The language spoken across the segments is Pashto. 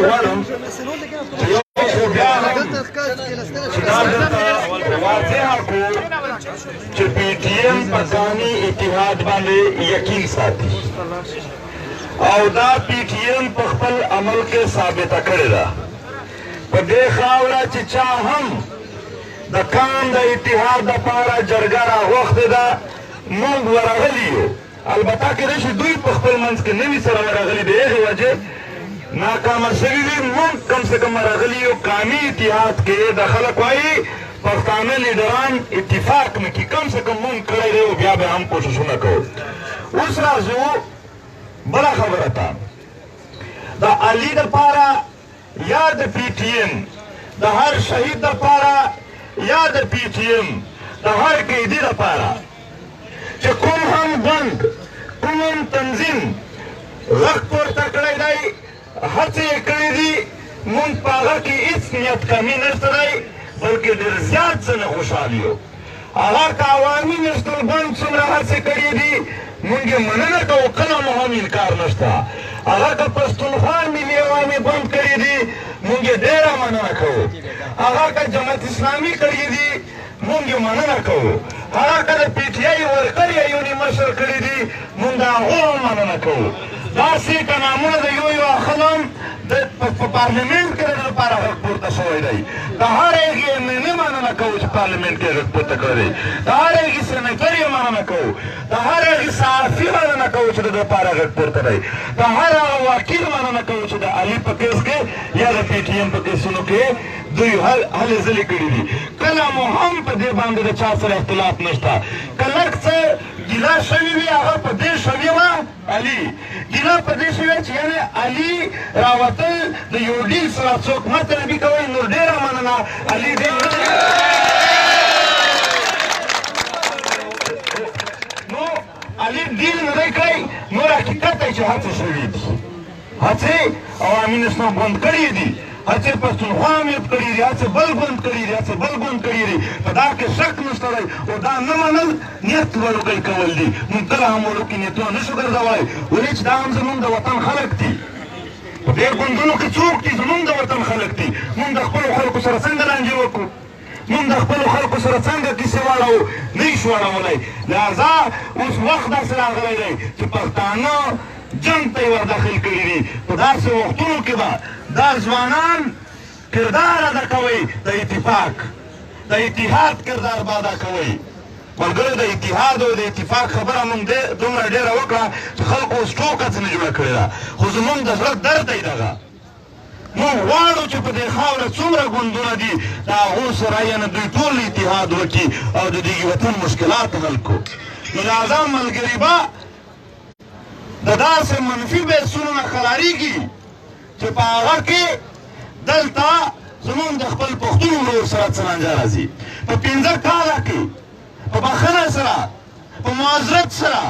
غواړم چې یو خو بیا هم چې دا درته واضح کړو چې پي ټي ایم په قامي اتحاد باندې یقین ساتي او دا پي ټي ایم په خپل عمل کې ثابته کړې ده. په دې خاوره چې چا هم د قام د اتحاد دپاره جرګه راغوښتې ده، موږ ورغلي یو. البته کېدای شي دوی په خپل منځ کې نه وي سره ورغلي، د هغې وجې ناکامه شوي وي. موږ کم سه کم راغلي یو. قامي اتحاد کې د خلک وایي پښتانه لیډران اتفاق نه کړي، کم سه کم موږ کړی دی او بیا به هم کوششونه کوو. اوس راځو بله خبره ته. د علي دپاره یا د پي ټي ایم د هر شهید دپاره یا د پي ټي ایم د هر قیدي دپاره چې کوم هم ګوند، کوم هم تنظیم غږ پورته کړی دی، هڅې یې کړې دي، مونږ په هغه کې هېڅ نیت کمی نشته دی، بلکې ډېر زیات څه نه خوشحال یو. هغه که عوامي نشنل ګوند څومره هڅې کړې دي، مونږ یې مننه کوو، کله مو هم انکار نشته. هغه که پښتونخوا ملي عوامي ګوند کړې دي، مونږ یې ډېره مننه کوو. هغه که جماعت اسلامي کړې دي، مونږ یې مننه کوو. هغه که د پي ټي آی ورکر یا یوني مشر کړي دي، مونږ د هغو هم مننه کوو. داسې که نامونه د یو یو اخلم، د په پارلیمنټ کې د لپاره غږ پورته شوی دی، د هر هغې ایم این اے مننه کوو چې پارلیمنټ کې غږ پورته کړی دی، د هر هغې سېنېټر یې مننه کوو، د هر هغې صحافي مننه کوو چې د لپاره غږ پورته دی، د هر هغه وکیل مننه کوو چې د علي په کیس کې یا د پي ټي ایم په کیسونو کې دوی هلې ځلې کړې دي. کله مو هم په دې باندې د چا سره اختلاف نشته. که لږ څه ګیله شوې وي، هغه په دې شوې وه، علي ګیله په دې شوې چې یعنې علي راوتل د یو ډیل سره څوک مه طلبي کوئ. نور ډېره مننه. علي ډیل نه، نو علي ډیل نه دی کړی. نور حقیقت دی چې هڅې شوې دي، هڅې عوامي نشنل ګوند کړې دي، هڅې پښتونخوا امنیت کړې دي، هڅې بل ګوند کړې دي، هڅې بل ګوند کړې دي، په دا کې شک نشته دی. او دا نه منل نیت وړوکی کول دي. موږ کله هم وړوکي نیتونه نه شو ګرځولی، ولې چې دا هم زموږ د وطن خلک دي. په دې ګوندونو کې څوک دي؟ زموږ د وطن خلک دي. موږ د خپلو خلکو سره څنګه لانجې وکړو؟ موږ د خپلو خلکو سره څنګه کیسې واړوو؟ نه یې شو اړولی. لهذا اوس وخت داسې راغلی دی چې پښتانه جنګ ته یې ورداخل کړي دي. په داسې وختونو کې به دا ځوانان کردار ادا کوي، د اتفاق، د اتحاد کردار به ادا کوي. ملګرو، د اتحاد او د اتفاق خبره مونږ دومره ډېره وکړه چې خلکو اوس ټوکه ځنې جوړه کړې ده، خو زمونږ د زړه درد دی دغه. مونږ غواړو چې په دې خاوره څومره ګوندونه دي، د هغو سره یعنې دوی ټول اتحاد وکړي او د دې وطن مشکلات حل کړو. نو لهذا ملګري به د داسې منفي بحثونو نه خلارېږي چې په هغه کې دلته زمونږ د خپل پښتون ورور سره څه لانجه راځي. په 5 کاله کې په بخښنه سره، په معذرت سره،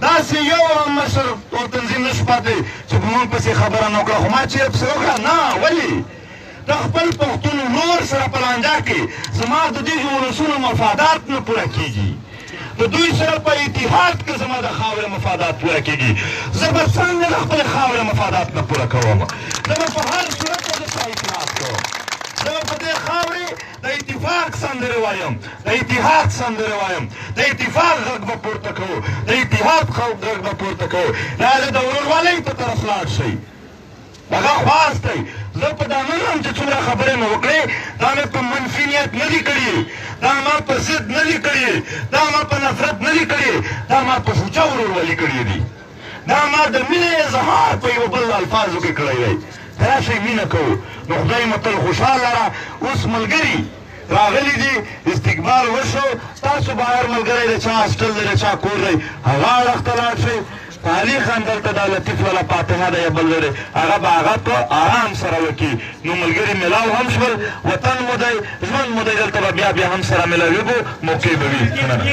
داسې یو هم مشر او تنظیم نه شو پاتې چې په موږ پسې خبره نه وکړه. خو ما چیرې پسې وکړه؟ نه. ولې؟ د خپل پښتون ورور سره په لانجه کې زما د دې ولسونو مفادات نه پوره کېږي. د دوی سره په اتحاد کې زما د خاورې مفادات پوره کېږي. زه به څنګه د خپلې خاورې مفادات نه پوره کوم؟ زه به په هر صورت د سره اتحاد کوم. زه به په دې خاورې د اتفاق سندرې وایم، د اتحاد سندرې وایم، د اتفاق غږ به پورته کوو، د اتحاد غږ به پورته کوو. لهذا د ورورولۍ په طرف لاړ شئ، دغه خواست دی. زه په دا نه یم چې څومره خبرې مې وکړې، دا مې په منفي نیت نه دي کړي، دا ما په ضد نه دي کړي، دا ما په نفرت نه دي کړي، دا ما په سوچه ورورولي کړي دي، دا ما د مینې اظهار په یو بل الفاظو کې کړی دی. راشئ مینه کوو، نو خدای مو تل خوشحال لره. اوس ملګري راغلي دي، استقبال وشو. تاسو بهر ملګری د چا هاسټل دی، د چا کور دی، هغه اړخ ته لاړ شئ. تاریخ دلته د لطیف لالا فاتحه ده یا بل دی، هغه به هغه په آرام سره وکړي. نو ملګري ملاو هم شول. وطن مو دی، ژوند مو دی، دلته به بیا بیا هم سره ملاویږو، موقع به وي. مننه.